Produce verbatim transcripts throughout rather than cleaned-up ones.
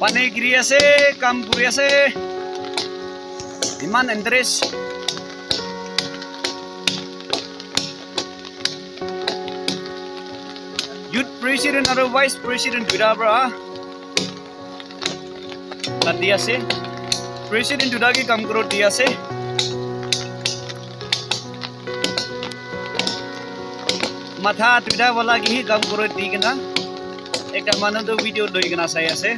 Pani giri ase, kam kuri ase. Iman interest. Youth president aru vice president duita para kati ase. President duita ke kam kuro di ase. Matha duita wala ke hi kam kuro di kena. Ekta manu tu video loi kena sai ase.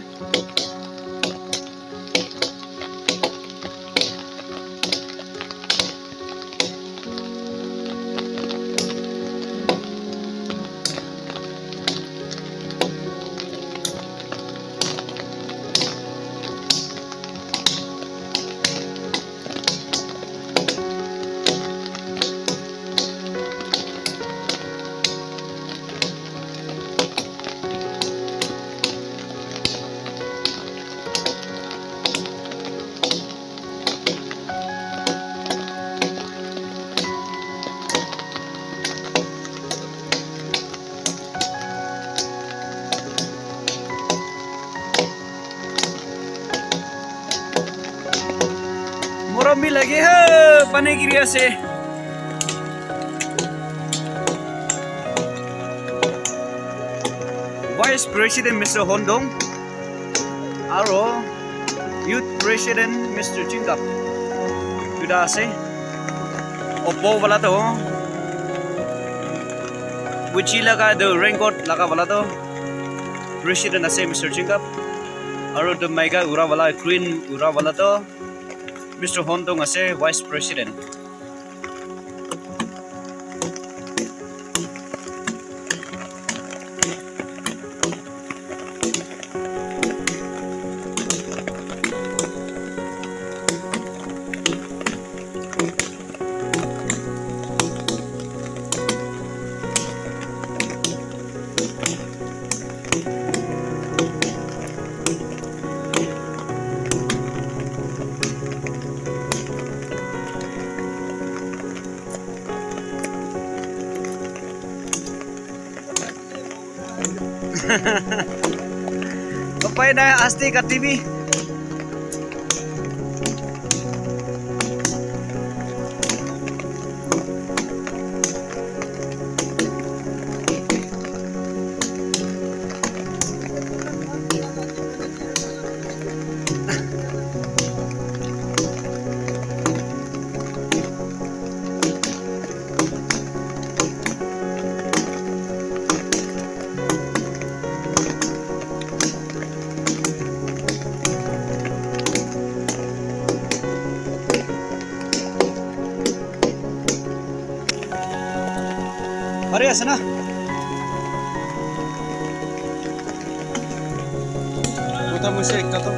Morom bi lage hai, pani giri ase. Vice President Mister Hondong aro Youth President Mister Chingkap duita ase. Oppo wala toh Gucci laga etu raincoat laga wala toh President ase Mister Chingkap. Aro etu maika ura wala, green ura wala toh Mister Hondong ase, Vice President. Upai nai, asti katibi. Pari ase na? Mota mosi ekta toh